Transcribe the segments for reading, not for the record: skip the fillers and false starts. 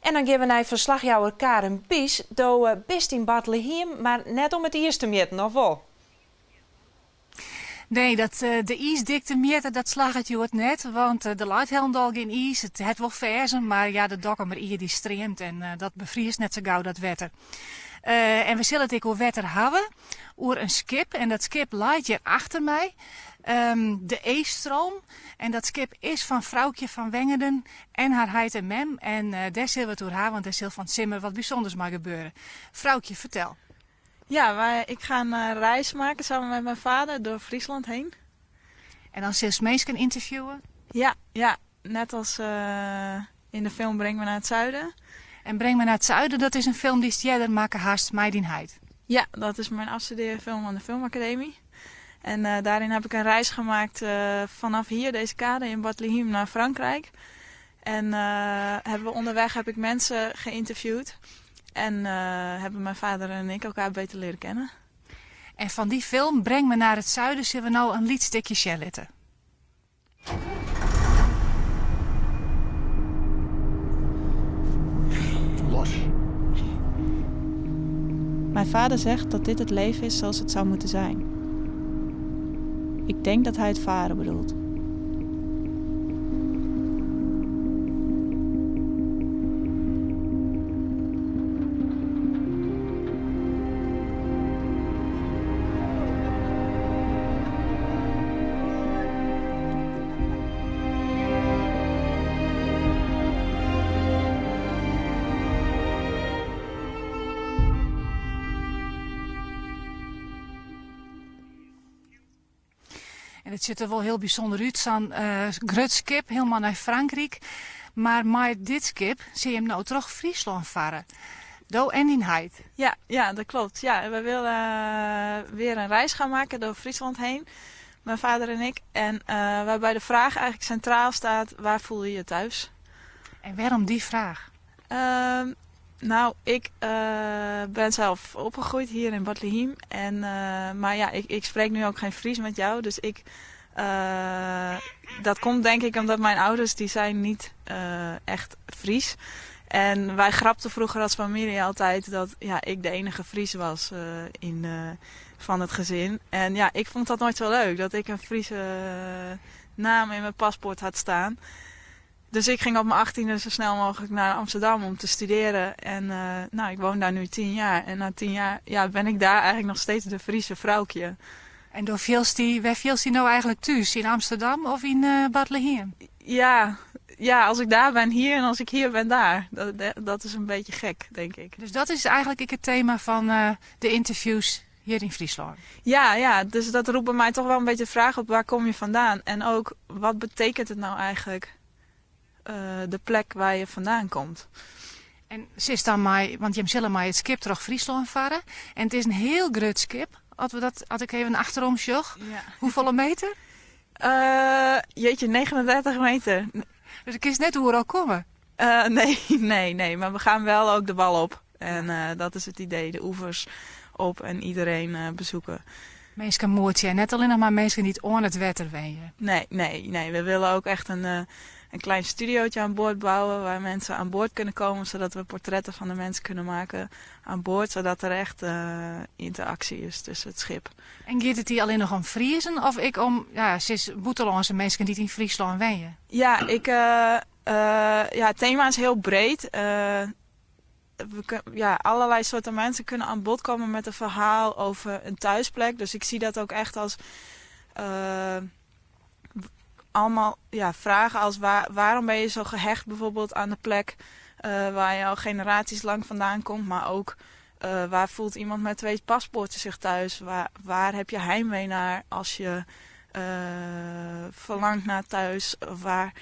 En dan gean we nei ferslachjouwer Karen Bies. Do bist yn Bartlehiem, mar net om it iis te mjitten, of wol? Nee, dat de iisdikte mjitte dat slagget hjoed net, want der leit hielendal gjin iis. It hat wol ferzen, mar ja, de Dokkumer Ie dy streamt en dat befriest net sa gau dat wetter. En we sille it ek oer wetter hawwe, oer in skip. En dat skip leit hjir achter my, de Eestroom. En dat skip is fan Froukje van Wengerden en har heit en mem. En dêr sille we it oer hawwe, want dêr sil fan 't simmer wat bysûnders mei gebeure. Froukje, fertel. Ja, wij, ik ga een eh, reis maken samen met mijn vader door Friesland heen. En dan silst minsken ynterviewe? Ja, ja, net als uh, in de film Breng me naar het Zuiden. En Breng me naar het Zuiden, dat is in film dy'tst earder makke hast mei dyn heit? Ja, dat is mijn afstudeerfilm aan de Filmacademie. En uh, daarin heb ik een reis gemaakt uh, vanaf hier, deze kade in Bartlehiem, naar Frankrijk. En uh, hebben we onderweg heb ik mensen geïnterviewd. En uh, hebben mijn vader en ik elkaar beter leren kennen. En fan dy film Breng me naar het Zuiden sille we no in lyts stikje sjen litte. Los. Mijn vader zegt dat dit het leven is zoals het zou moeten zijn. Ik denk dat hij het varen bedoelt. En it sjocht der wol hiel bysûnder út, sa'n grut skip, hielendal nei Frankryk. Mar mei dit skip sille jim no troch Fryslân farre. Do en dyn heit. Ja, ja, dat klopt. Ja, we willen weer een reis gaan maken door Friesland heen. Mijn vader en ik. En uh, waarbij de vraag eigenlijk centraal staat, waar voel je je thuis? En wêrom dy fraach? Uh, nou, ik uh, ben zelf opgegroeid hier in Bartlehiem. En, uh, maar ja, ik, ik spreek nu ook geen Fries met jou. Dus ik, uh, dat komt denk ik omdat mijn ouders die zijn niet echt Fries. En wij grapten vroeger als familie altijd dat ja, ik de enige Fries was in, van het gezin. En ja, ik vond dat nooit zo leuk dat ik een Friese naam in mijn paspoort had staan. Dus ik ging op mijn achttiende zo snel mogelijk naar Amsterdam om te studeren. En uh, nou, ik woon daar nu 10 jaar. En na 10 jaar ja, ben ik daar eigenlijk nog steeds de Friese Froukje. En do fielst dy, wêr fielst dy no eigentlik thús? Yn Amsterdam of yn uh, Bartlehiem? Ja, ja, als ik daar ben hier en als ik hier ben daar. Dat, dat is een beetje gek, denk ik. Dus dat is eigentlik ek it tema fan uh, de ynterviews hjir yn Fryslân? Ja, ja, dus dat roept bij mij toch wel een beetje de vraag op waar kom je vandaan? En ook, wat betekent het nou eigenlijk uh, de plek waar je vandaan komt? En silst dan mei, want jim sille mei it skip troch Fryslân farre. En it is in hiel grut skip, as we dat, as ik even achterom sjoch. Ja. Hoefolle meter? Uh, jeetje, 39 meter. Dus ik kinst net oeral komme? Uh, nee, nee, nee. Maar we gaan wel ook de wal op. En uh, dat is het idee, de oevers op en iedereen uh, bezoeken. Minsken moetsje en net allinnich mar minsken dy't oan it wetter wenje. Nee, nee, nee. We willen ook echt een, uh, een klein studiootje aan boord bouwen waar mensen aan boord kunnen komen, zodat we portretten van de mensen kunnen maken aan boord, zodat er echt uh, interactie is tussen het schip. En giet it dy allinnich om Friezen of ek om ja, sis bûtenlânske minsken dy't yn Fryslân wenje? Ja, ik, uh, uh, ja, het thema is heel breed. Uh, we, ja, allerlei soorten mensen kunnen aan bod komen met een verhaal over een thuisplek. Dus ik zie dat ook echt als uh, allemaal ja, vragen als waar, waarom ben je zo gehecht bijvoorbeeld aan de plek uh, waar je al generaties lang vandaan komt. Maar ook uh, waar voelt iemand met twee paspoorten zich thuis? Waar, waar heb je heimwee naar als je uh, verlangt naar thuis? Waar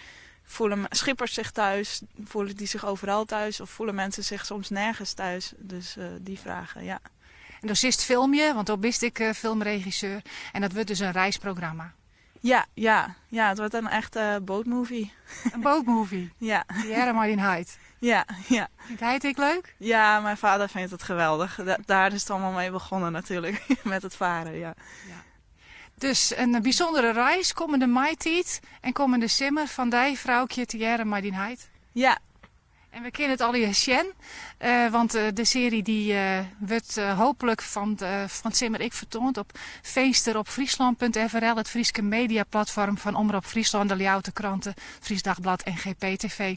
voelen schippers zich thuis? Voelen die zich overal thuis? Of voelen mensen zich soms nergens thuis? Dus uh, die vragen, ja. En dan is het filmje, want do bist ek filmregisseur. En dat wurdt dus in reisprogramma. Ja, ja, ja, het wordt een echte boatmovie. In boatmovie? Ja. Tegearre mei dyn heit? Ja, ja. Fynt hy it ek leuk? Ja, mijn vader vindt het geweldig. Daar is het allemaal mee begonnen natuurlijk, met het varen, ja. Ja. Dus in bysûndere reis, kommende maitiid en kommende simmer fan dy Froukje tegearre mei dyn heit. Ja. En we kinne it allegear sjen, want de searje dy wurdt hooplik fan 't simmer ek fertoand op finsteropfryslân.frl, it Fryske mediaplatfoarm fan Omrop Fryslân, de Ljouwerter Krante, Frysk Dagblad en GPTV.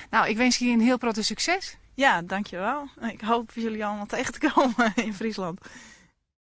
Nou, ik winskje dy in hiel protte sukses. Ja, dankjewel. Ik hoop jullie allemaal tegen te komen in Friesland.